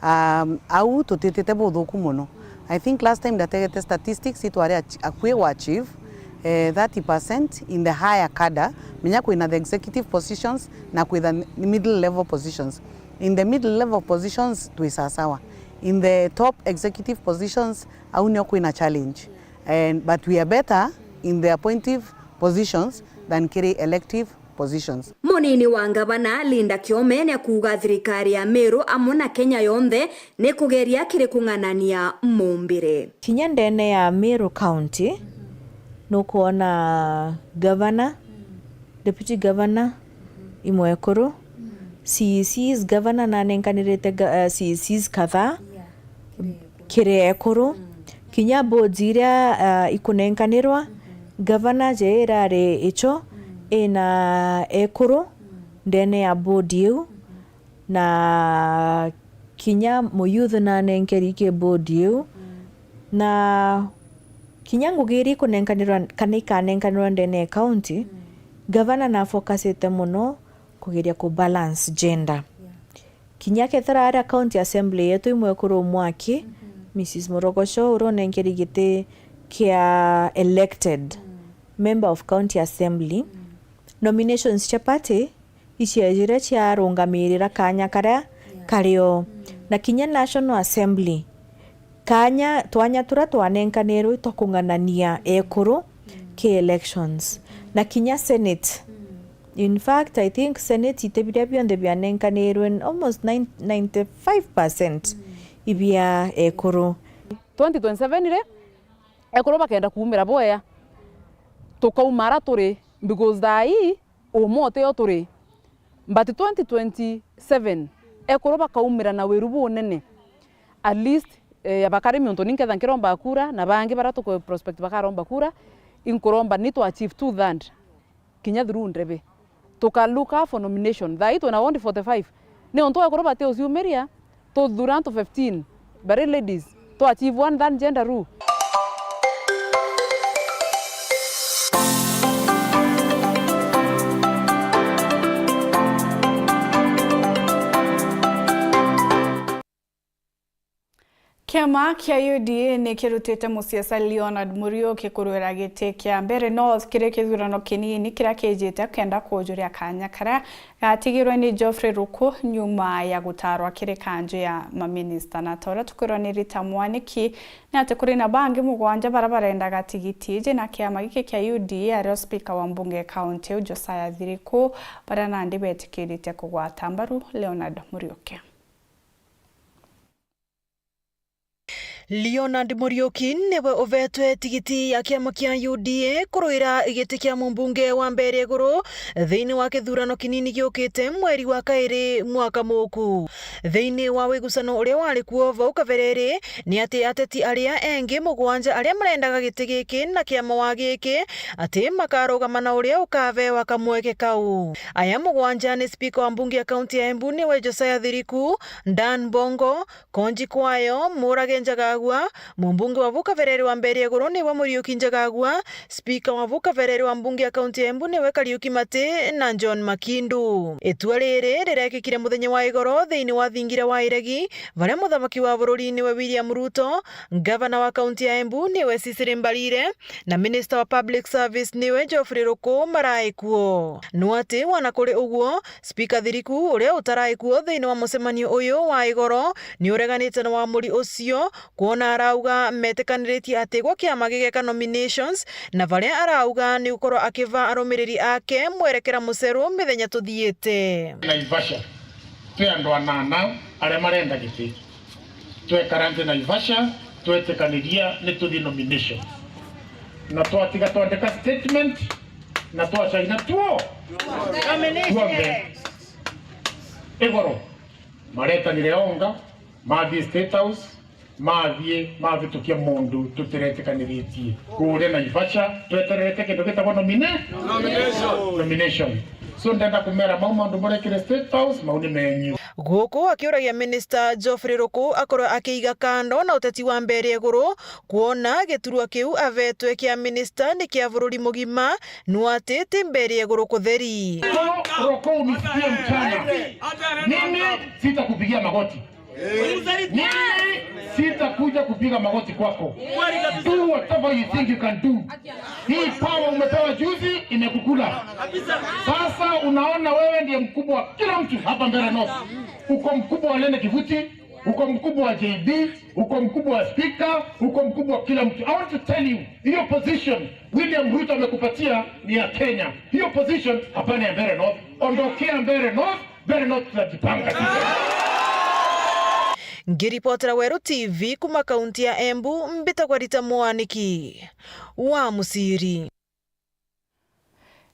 Um, au tutitite buthuku mono. I think last time ndategete statistics itwari ach-, akui gwa achieve, eh, thirty percent in the higher cadre, menya kwina the executive positions na kwitha middle level positions. In the middle level positions twi sasawa. In the top executive positions, au nio kwina challenge. And, but we are better in the appointive positions than kiri elective positions. Munini wa ngavana Linda Kiome niakuuga thirikari ya Meru amwe na Kenya yonthe nikugeria kiri kung'anania mumbire. Kinya ndene ya Meru County, nukwona governor, deputy governor, imwekuru, C E Cs, governor nanenkanirite ga-, eh, C E Cs kadhaa. Kiri ekuru. Kinya boards iria, ah, ikunenkanirwa, gavana je irari icho ina ekuru ndene ya board iu, na kinya muyouth nanenkeri ki board iu, na kinya ngugi iria ikunenkanirwa kana ikanenkanirwa ndene ya county, gavana nafocusite muno kugeria ku balance gender. Kinya kethira aria county assembly yetu imwekuru mwaki, Missus Murogocho uria unenkeri giti kia elected member of county assembly, nominations cia party iciejire ciarungamirira kanya karia kario. Na kinya national assembly, Kanya, twanya turia twanenkanirwe twa kung'anania ekuru ki elections. Na kinya Senate. In fact, I think Senate iti biria bionthe bianenkanirwe, almost nine, ninety-five percent ibia ekuru. Twenty twenty-seven ri, ekuru bakenda kuumira bwea, tukauma ara turi, because thaa ii uuma utio turi. But twenty twenty-seven, ekuru bakaumira na wiru bunene. At least, eh, ya bakari, miuntu ni nketha nkiromba kura, na bangi baria tuku prospect bakaromba kura, inkuromba ni to achieve two third, kinya through ndebe. Tuka look out for nomination. Thaa ii twina ward forty-five. Niuntu ekuru bati uciumiria, tuthura antu fifteen, bari ladies, to achieve one third gender rule. Kiama kia U D A ni kirutite musiasa Leonard Muriuki kurwira giti kia Mbeere North kiri kithurano kinini kiria kijite, kenda kujuria kanya karia gatigirwe ni Geoffrey Ruku nyuma ya gutarwa kiri kanju ya maminista. Na ta uria tukwirwa ni Rita Mwaniki, ni ati kuri na bangi mugwanja baria barendaga tigiti iji, na kiama giki kia U D A, ario spika wa mbunge ya kaunti iu Josiah Thiriku, baria nandi betikirite kugwata mbaru Leonard Muriuki. Leonard Muriuki niwe uvetwe tigiti ya kiama kia U D A kurwira giti kia mumbunge wa Mbeere Iguru thiini wa kithurano kinini giukite mweri wa kairi mwaka muku. Thiini wa wigucano uria wari kuo vau kabere ri, ni ati ateti aria engi mugwanja aria marendaga giti giki na kiama wa giki ati makarugama na uria ukavewa kamweke kau. Aya mugwanja ni spika wa mbunge ya kaunti ya Embu niwe Josiah Thiriku, Dan Mbongo, Konji Kwayo, Murage Njagagua, mumbunge wa vau kavereri wa Mbeere Iguru niwe Muriuki Njagagua, spika wa vau kavereri wa mbunge ya kaunti ya Embu niwe Kariuki Mati na John Makindu. Itua riri rirekikire muthenya wa igoro thiini wa thingira wa iregi, varia muthamaki wa bururi niwe William Ruto, ngavana wa kaunti ya Embu niwe Cecily Mbarire, na minista wa public service niwe Geoffrey Ruku marai kuo. No ati wana kuri uguo, Spika Thiriku, uria utarai kuo thiini wa mucemanio uyu wa igoro, ni ureganite na wamuri ucio, kwona arauga metikaniritie ati gwa kiama gigeka nominations, na varia arauga ni gukorwo akiva arumiriri ake mwerekera muceru mithenya tuthiite. Naivasha, twi andu anana aria marenda giti. Twekara nthi Naivasha, twetikaniria ni tuthi nomination. Na twatiga twandika statement, na twacaina tuo tuonthe igoro. Maretanire onga, mathie State House, mathie mavitukia mundu tutiretikaniritie. Kuria Naivasha, twetererete kindu gitagwa nomine-, nomination. So ndenda kumera mau maundu murekire State House, mau ni menyu. Guku akiuragia minista Geoffrey Ruku akorwe akiiga kando na uteti wa Mbeere Iguru, kwona giturwa kiu avetwe kia minista ni kia bururi mugima, nu ati ti Mbeere Iguru kutheri. Ruku, unisikie mchana. Mimi sitakupigia magoti. Mimi sitakuja kupiga magoti kwako. Do whatever you think you can do. Hii power umepewa juzi imekukula. Sasa unaona wewe ndiye mkubwa wa kila mtu hapa Mbeere North. Uko mkubwa wa Lene Kivuti, uko mkubwa wa J B, uko mkubwa wa speaker, uko mkubwa wa kila mtu. I want to tell you, hiyo position William Ruto amekupatia ni ya Kenya. Hiyo position hapana ya Mbeere North. Ondokea Mbeere North, Mbeere North tutajipanga sisi. Ngiripotera Weru T V kuma kaunti ya Embu, mbitagwa Rita Mwaniki wa Musiri.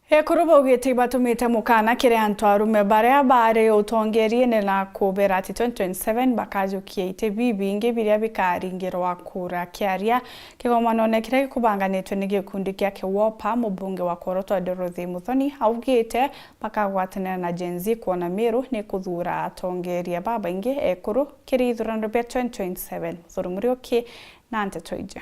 Ekuru baugite ibatumite mukana kiri antu arume baria bari utongeriine na kubera ati twenty twenty-seven bakajukia iti bibingi biria bikaringirwa kura. Kiaria kigomanone kiria gikubanganitwe ni gikundi kia Kiwopa, mubunge wa Kworotwa Dorothy Muthoni augite bakagwatanira na Gen Z kwona Meru ni kuthuura atongeria babaingi ekuru kiri ithurano bia twenty twenty-seven. Muthuri Muriuki na nteto iji.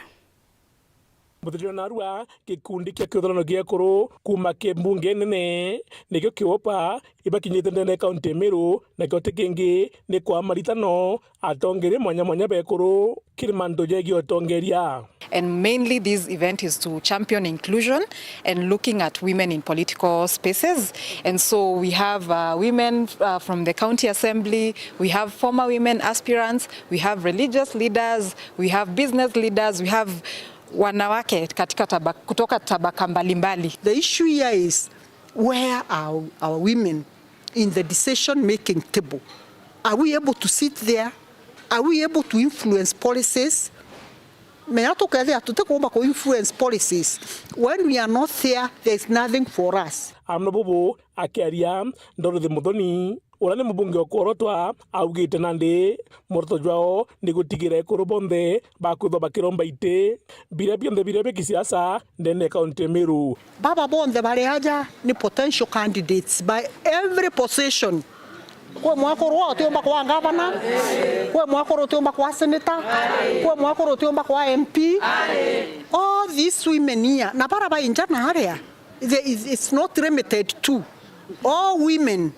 Muthitio narua, gikundi kia kiuthurano gia ekuru kuuma ki mbunge nene nikio kiwopa ibakinyite ndene ya kaunti ya Meru, nakio ti kingi ni kwa maritano atongeria mwanya mwanya ba ekuru kiri mantu jegie utongeria. And mainly this event is to champion inclusion and looking at women in political spaces. And so we have, uh, women, uh, from the county assembly, we have former women aspirants, we have religious leaders, we have business leaders, we have wanawake katika taba-, kutoka tabaka mbalimbali. The issue here is, where are our women in the decision making table? Are we able to sit there? Are we able to influence policies? Menya tukethira tutikumba ku influence policies, when we are not there, there is nothing for us. Amwe bubu akiaria, Dorothy Muthoni, uria ni mubunge wa kworotwa, augite nandi muoroto jwao ni gutigira ekuru bonthe bakwithwa bakiromba iti biria bionthe biria bia kisiasa ndene ya kaunti ya Meru. Baba bonthe bari aja ni potential candidates by every position. Kwi mwekuru utiumba kwa gavana, kwi mwekuru utiumba kwa senator, kwi mwekuru utiumba kwa M P. All these women here, na bara bainja na aria, there is, it's not limited to. All women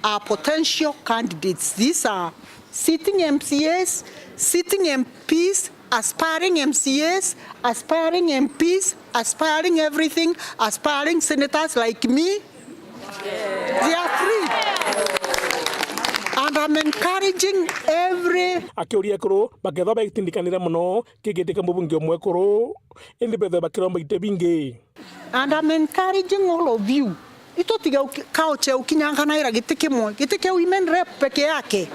are potential candidates. These are sitting M C As, sitting M Ps, aspiring M C As, aspiring M Ps, aspiring everything, aspiring senators like me. They are free. And I'm encouraging every Akiuria ekuru bakethwa bagitindikanira mono kigitika mubunge umwe ekuru, indi bethwe bakiromba iti bingi. And I'm encouraging all of you. Itutige uki-, culture ukinyanganaira giti kimwe, giti kia women rep peke yake.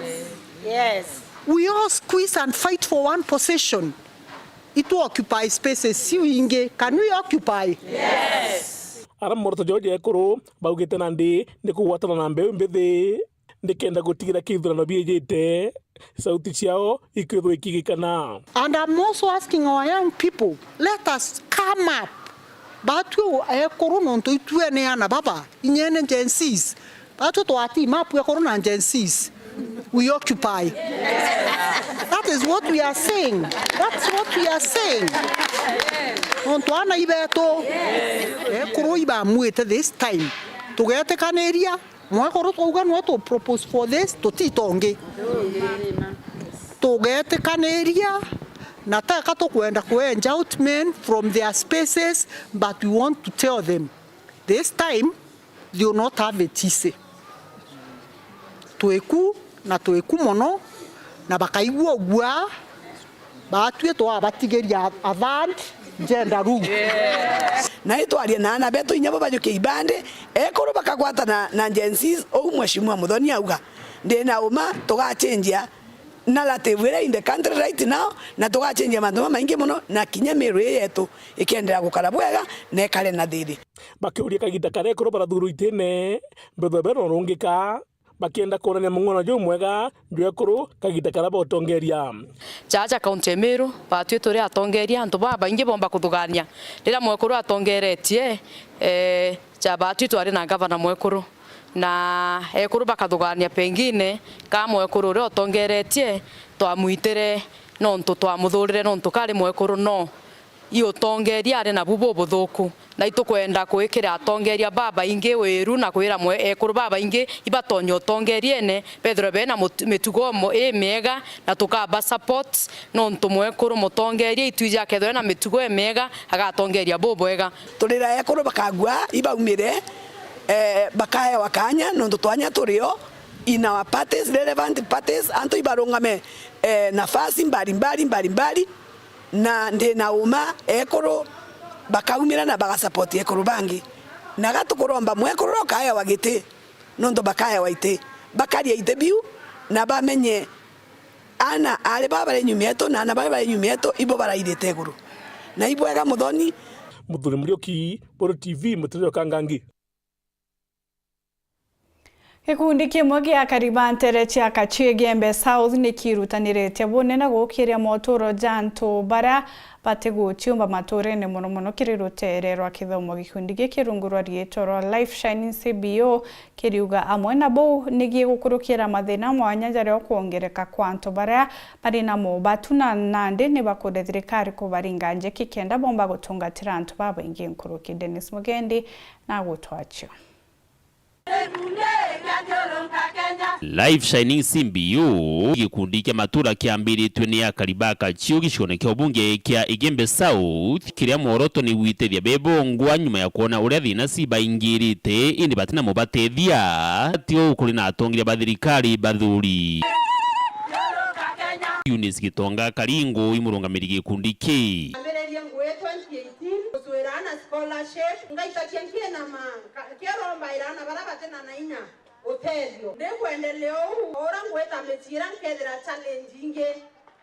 Yes. We all squeeze and fight for one position. Itu occupy spaces ciu ingi. Can we occupy? Yes. Ara muoroto jwao jwa ekuru baugite nandi ni kugwatana na mbeu mbithi nikenda gutigira kithurano biijite sauti ciao ikwithwa ikigikana. And I'm also asking our young people, let us come up. Batwi ekuru nontu itwene ana baba, inyene Gen Zs. Batwi twa team up ekuru na Gen Zs. We occupy. That is what we are saying. That's what we are saying. Nontu ana ibetu, ekuru ibamwite this time. Tugetikaniria, mwekuru twauga nwe tu propose for this, tutitongi. Tugetikaniria, na teka tukwenda ku edge out men from their spaces, but we want to tell them, this time, they will not have it easy. Twiku, na twiku mono, na bakaigua ugua, batwi twabatigiria a third gender rule. Na itwarie na ana betu inya bo bajukie ibandi, ekuru bakagwatana na Gen Zs, uu Mheshimiwa Muthoni auga. Ndi na uma tugachenjia narrative iria in the country right now, na tugachenjia mantu mamaingi mono, na kinya Meru ii yetu ikiendelea gukara bwega na ikare na thiri. Bakiuria kagita karia ekuru barathurwa itine, mbethwa bena urungika, bakienda kwonania mung'ono jumwega jwa ekuru kagita karia botongeria. Jaa ja kaunti ya Meru, batwi turi atongeria, antu babaingi bomba kuthugania riria mwekuru atongeretie, eh, ja batwi twari na ngavana mwekuru. Na ekuru bakathugania pengine ka mwekuru uria utongeretie twamwitire nontu twamuthurire nontu kari mwekuru, no i utongeria ari nabu bubuthuku. Na itukwenda kwikira atongeria babaingi wiru na kwira mwe-, ekuru babaingi ibatonye utongeriene, bethirwe bena mut-, mitugo mo-, imiega, na tukaba support, nontu mwekuru mutongeria itwiji akethirwa ena mitugo imiega, agatongeria bubwega. Turira ekuru bakagua ibaumire, eh, bakaewa kanya, nontu twanya turio in our parties, relevant parties, antu ibarungame, eh, nafasi mbalimbali, mbalimbali, na ndi na uma ekuru bakaumira na bagasapoti ekuru bangi. Na ga tukuromba mwekuru uria ukaewa giti, nontu bakaewa iti, bakaria iti biu, na bamenye ana ari baa bari nyuma yetu, na ana baria bari nyuma yetu, ibo barairite iguru. Na ibwega Muthoni. Muthuri Muriuki, Buru T V, Mutirire wa Kangangi. Gikundi kimwe gia akari ba nteere cia Kachiege Igembe South ni kirutanirite bunene gukiria moturo ja antu baria batiguciumba maturene, mono mono kiri ruteere rwa kithomo. Gikundi giki rungu rwa riitwa rwa Life Shining C B O kiriuga amwe na buu ni gigukurukira mathina mwanya jaria ukwongereka kwa antu baria bari na mobatu na nandi ni bakuria thirikari kubaringa njeki kenda bomba gutungatira antu babaingi nkuruki. Dennis Mugendi na gutwachio. Life Shining C B O, gikundi kia matura kiambiritwe ni akari ba Kachiu gicione kia ubunge kia Igembe South, kiria mworoto ni gwitethia bebongwa nyuma ya kwona uria thina cibaingirite indi batina mubatethia. Atio kuri na atongeria ba thirikari bathuri. Eunice Gitonga Karingo i murungamiri gikundi ki. Ambiririe ngugi twenty eighteen, gucwira na scholarship, ngaitakia nkienama, nka-, nkirombaira na baria batina na inya utethio. Ndikwendelea uu, o uria ngwita micii iria nkethira challenge ingi.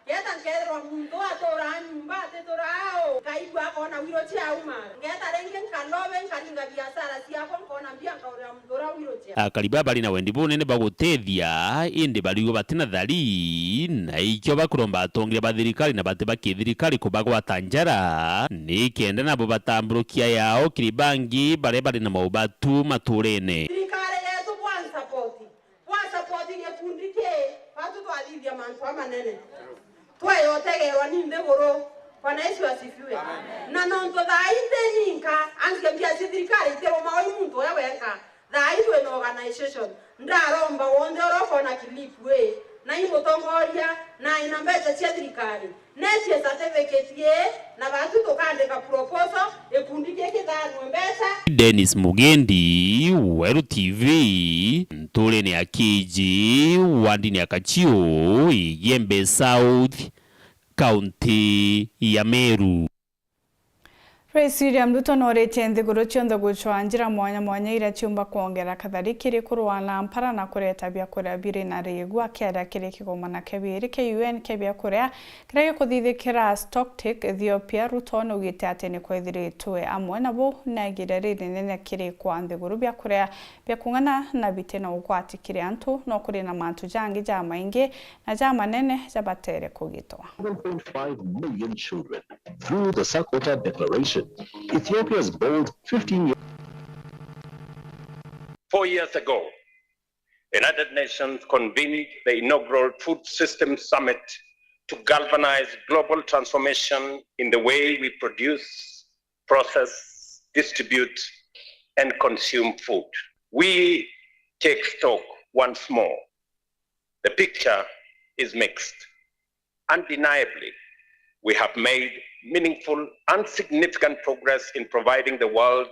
Ngeeta nkethirwa muntu uu aturaa nyumba, atituraa au, nkaigua akona wheelchair auma. Ngeeta ringi nkalobe, nkaringa biashara ciakwa, nkona mbia, nkaurira muntu uria wheelchair. Akari baa bari na wendi bunene bwa gutethia, indi bariigua batina thari, na ikio bakuromba atongeria ba thirikari na bati ba kithirikari kubagwata njara, ni kenda nabo batamburukia yao kiri bangi baria bari na maubatu maturene. Thirikari yetu bwansapoti, bwasapoti gikundi kii, batu twathithia mantu amanene. Tweyotegerwa ni nthiguru. Bwana Yesu asifiwe. Na nontu thaa ii nthi ninka, antu mbia cia thirikari itirumagwa i muntu uria wenka. Thaa ii twina organization. Ndaromba wonthe uria ukona clip ii, na i mutongoria, na ina mbeca cia thirikari, netie certificate ii, na batu tukandika proposal, gikundi giki kithanwe mbeca. Dennis Mugendi, Weru T V, nturene ya Kiji, wandini ya Kachiu, Igembe South, kaunti ya Meru. Rais William Ruto nooritie nthiguru cionthe gucwaa njira mwanya mwanya iria ciumba kwongera kathari kiri kurua na mpara na kureta biakuria biri na riigu, akiaria kiri kigomana kia biiri kia U N kia biakuria kiria gikuthithikira Stocktake, Ethiopia. Ruto naugite ati ni kwethiritwe amwe nabo na igiita ririnene kiri kwa nthiguru biakuria bia kung'ana na biti na ugwati kiri antu, no kuri na mantu jangi jamaingi na jamanene jabatere kugitwa. Seven point five million children. Through the Sakota Declaration, Ethiopia's bold fifteen year Four years ago, the United Nations convened the inaugural Food Systems Summit to galvanize global transformation in the way we produce, process, distribute, and consume food. We take stock once more. The picture is mixed. Undeniably, we have made meaningful and significant progress in providing the world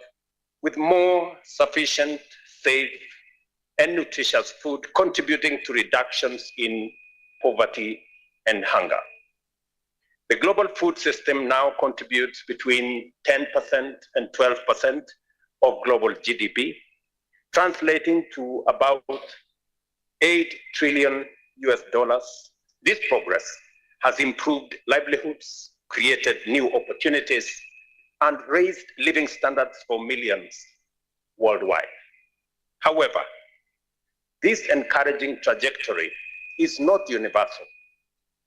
with more sufficient, safe, and nutritious food, contributing to reductions in poverty and hunger. The global food system now contributes between ten percent and twelve percent of global G D P, translating to about eight trillion U S dollars. This progress has improved livelihoods, created new opportunities, and raised living standards for millions worldwide. However, this encouraging trajectory is not universal.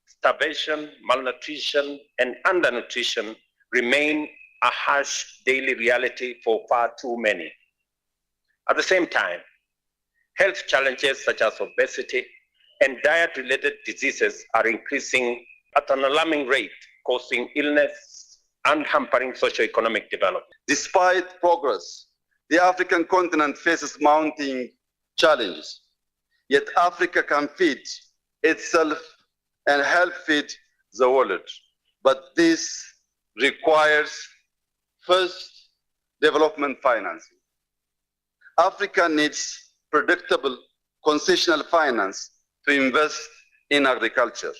Starvation, malnutrition, and undernutrition remain a harsh daily reality for far too many. At the same time, health challenges such as obesity and diet-related diseases are increasing at an alarming rate, causing illness and hampering socio-economic development. Despite progress, the African continent faces mounting challenges. Yet Africa can feed itself and help feed the world. But this requires first development financing. Africa needs predictable concessional finance to invest in agriculture,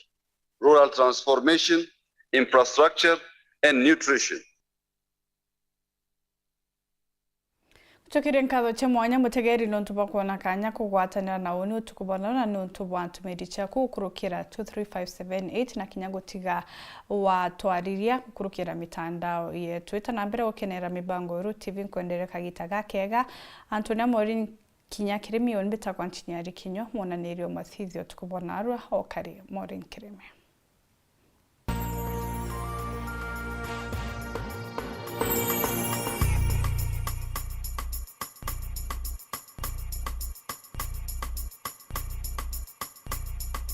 rural transformation, infrastructure, and nutrition. Gucokeria nkatho cia mwanya mutegeri niuntu bwa kwona kanya kugwatanira na uni utuku bwa leo na niuntu bwa ntumiri ciaku gukurukira two three five seven eight na kinya gutiga watwariria gukurukira mitandao yetu. Ita na mbere gukenera mibango ya Weru T V, nkwendere kagita gakega. Antonia Morin Kinya Kirimi, uni mbitagwa Nchinyari Kinyua, mwonaniria wa mathithio utuku bwa naarua o kari Maureen Kirimi.